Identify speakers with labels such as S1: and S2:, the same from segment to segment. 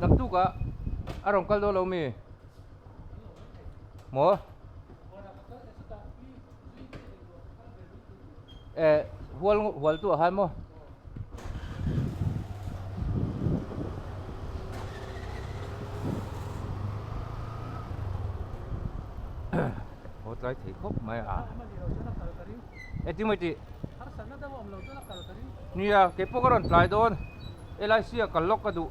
S1: Naktukah a rawn kal dawn lo mi? Maw? Eh hual hual tu ah khan maw? Haw tlai thei khawp mai a. Engtin maw i tih? Nia keipawh ka rawn tlai dawn LIC ah kal lawk ka duh.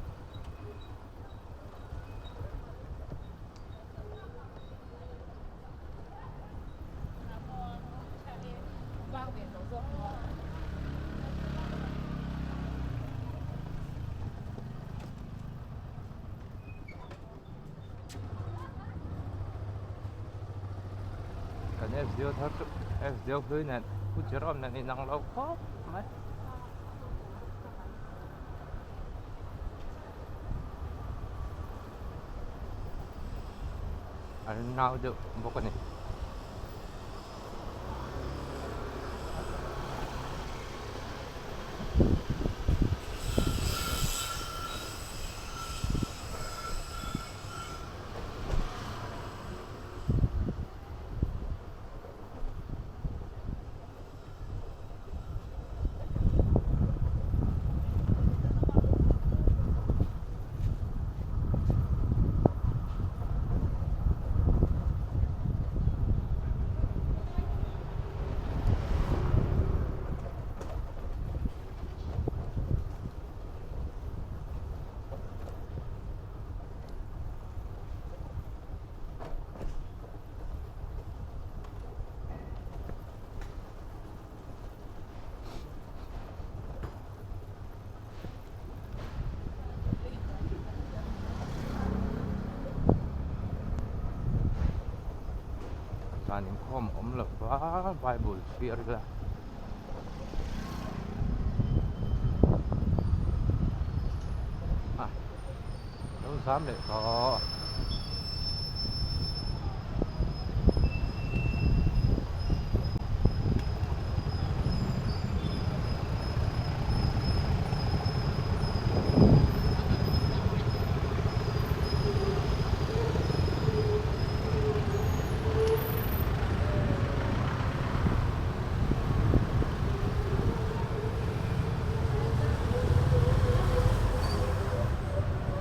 S1: Kan SDO thar chu SDO hlui nen Pu Jerome nen inang lo khawp mai. An nau deuh bawk a ni. Zan inkhawm a awm lo va bible chhiar ila a lo zam leh tawh.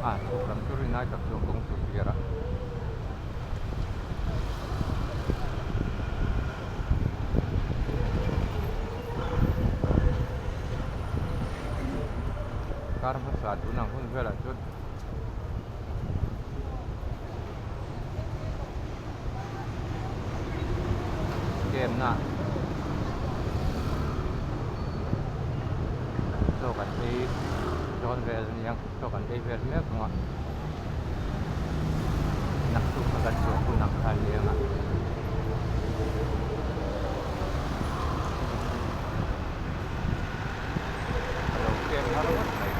S1: A chhuk lam chu rinai tak chuan kawng chu clear a. Kar hmasa tun ang hun velah chuan game na chaw kan ei dawn vel a nia chaw kan ei vel mek ang a naktuk kha kan chhuah hun ang kha a leng a. A lo kem har ngawt mai.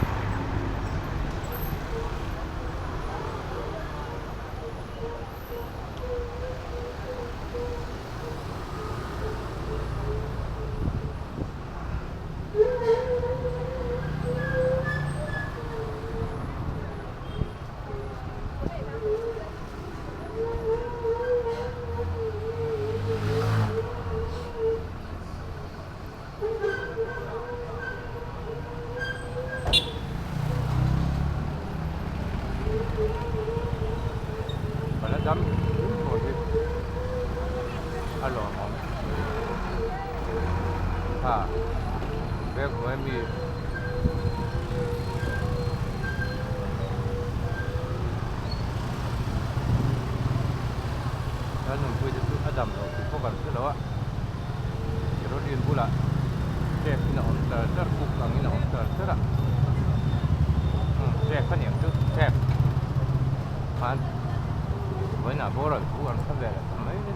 S1: Ka la dam hrim pawh hi a lawmawm a veng hnuai mi Kan nunpui te chu a dam loh tih pawh kan hre lo a, Caroline bulah chef in a awm char char, cook angin a awm char char a, umm chef a niang chu chef khan vawiinah boral thu an hre ve leh ta mai a ni,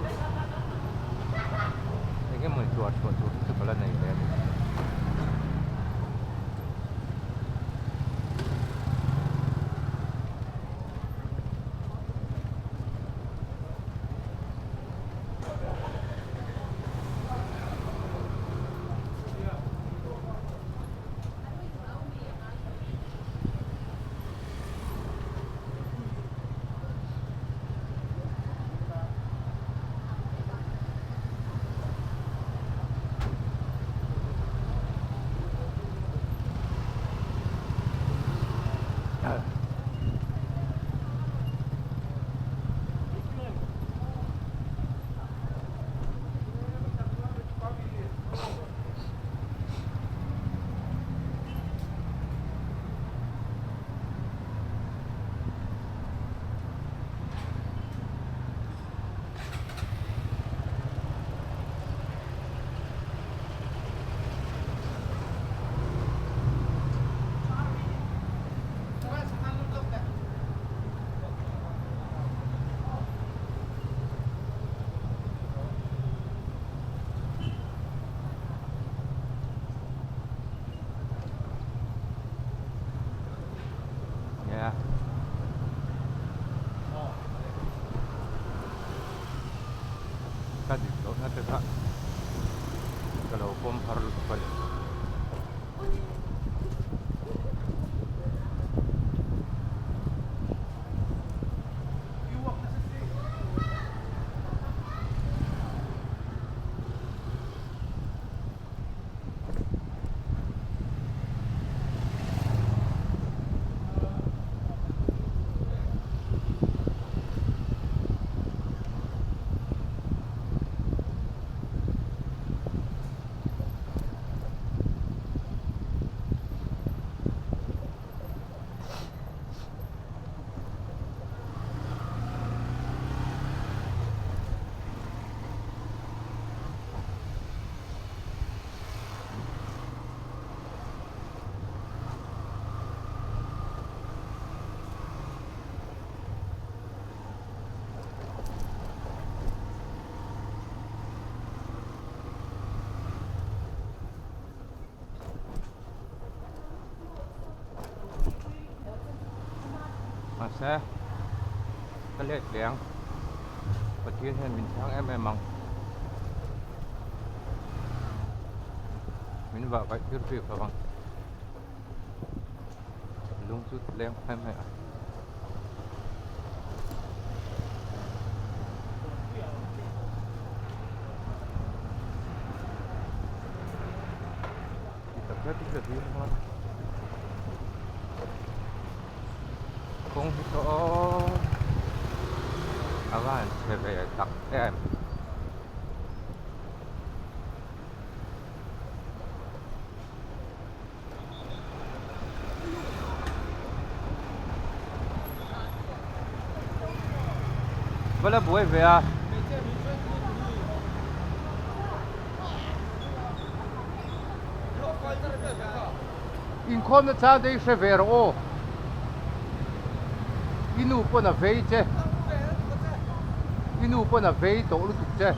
S1: eng emawni tuar chhuah tur hi chu ka la nei ve a ni. kha ka lo pawm har lutuk a ni. Mahse ka let leh ang Pathian hian min chhang em em ang min vah kaih tir bik lo ang lung chu leng em em a. Kawng hi chu aw a va han chhe ve tak em. Va la buai ve a. Inkhawmna chang te hi hre ve rawh aw. I nu pawn a vei che. I nu pawn a vei tawh lutuk che.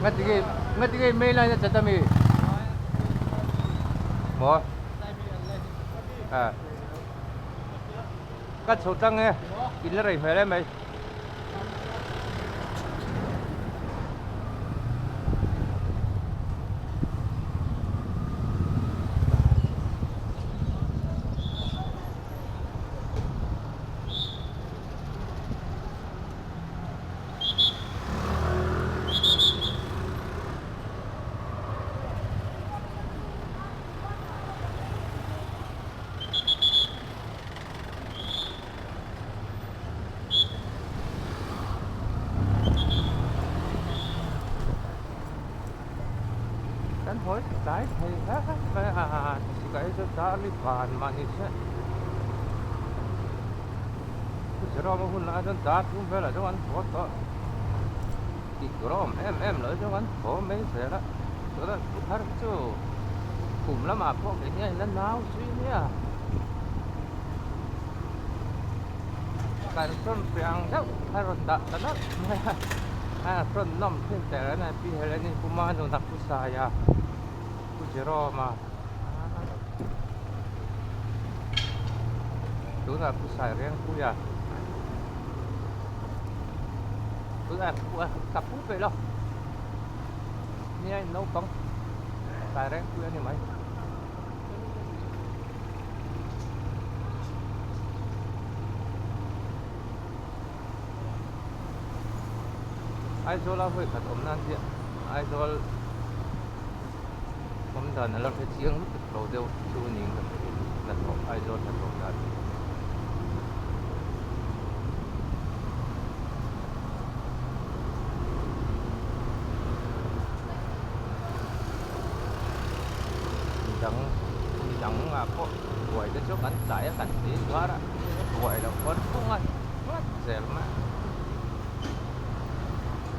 S1: Ngatinge ngatinge main line a chat ami? Maw? A. Ka chho tlang e, in la rei hmel em mai. Kan hawi tlai thei hle mai a, sikai chu dar i van mah ni se Jerome a hun lai chuan dar thum velah chuan an haw tawh tih tur a awm em em lo chuan an haw mai zel a tunah thar chu kum lamah pawh kei hian la nau zui nia. Kan hrawn piang deuh a rawn dah ta nawlh mai a, a hrawn nawm thin teh reng a ni Pi Heleni Pu Manuna Pu Saia Pu Jerome-a tunah Pu Sai Rengpuia tunah ka pu peih lo nia in naupang Sai Rengpuia a ni mai. Aizawl a hawi khat awm nan chiah Aizawl awm dan a la hre chiang lutuk lo deuh chu niin ka hria hnathawh Aizawl hnathawh dan Midang midang ah pawh buai te chu kan tlai a kan ti zuar a buai loh pawn phung a nghat zel mai a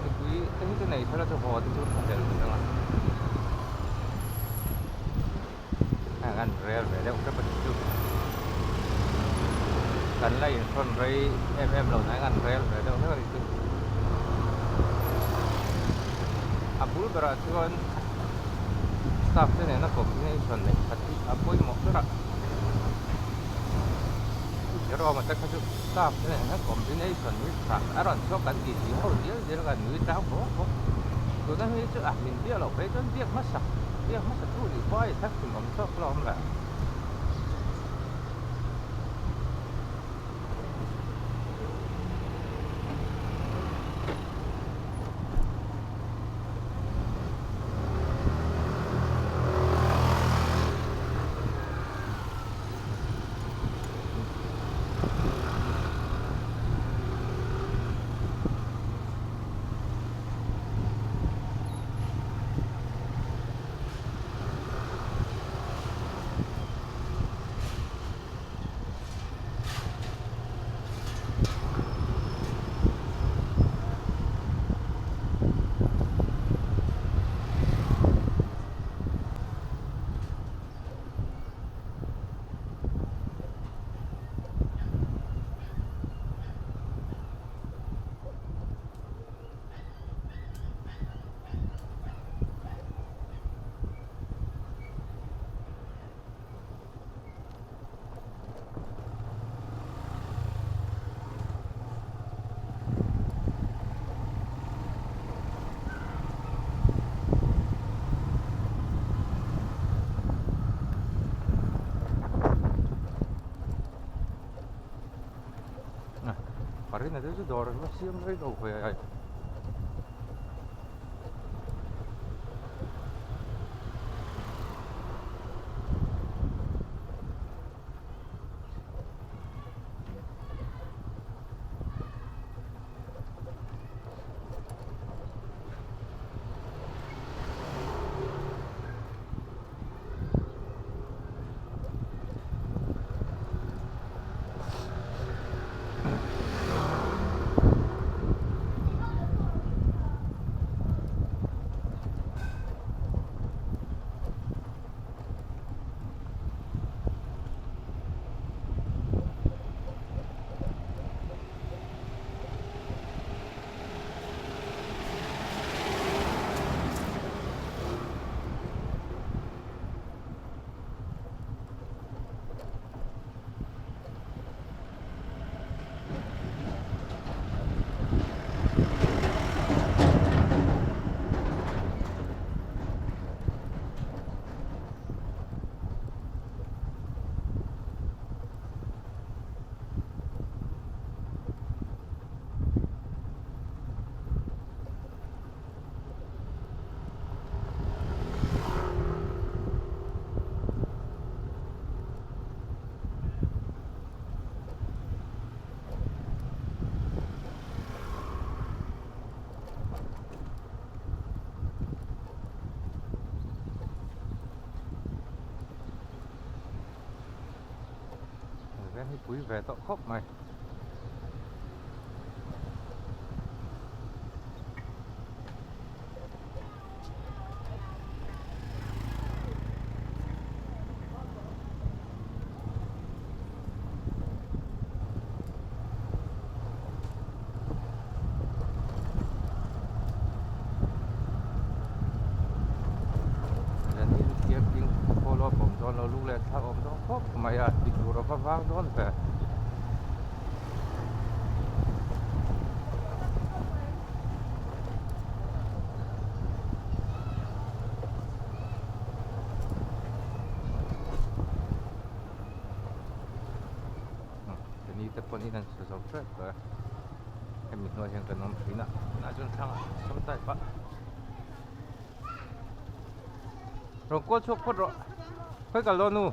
S1: mipui te hi chu nei thar a chu haw te chu tha tel mai ang a heng an rel ve deuh hrep a ni chu kan la inhrawn rei em em lo na hian an rel ve deuh hrep a ni chu a bul berah chuan staff te nena combination neih khat hi a pawimawh ber a. Jerome-a te kha chu staff te nen hian combination hi tha a rawn chhuak kan tih tih ho dial dial kan nui tlang bawk bawk. Tuna mi chu a min biak loh phei chuan biak hmasak biak hmasa tu nih pawh a inthak hlim awm chawk hlawm le. Parina te chu dawr an va siam rei lo ve ai. Veng hi pui ve tawh khawp mai. Khawp mai a ti tur a va vang dawn ve. Keini te pawn in an sa zo tep tawh e hemi hnuai hian kan awm thin a tunah chuan thlang ah sam type a rawn kual chhuak phawt rawh khawi kal dawn nu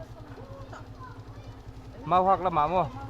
S1: mau hak lamah maw.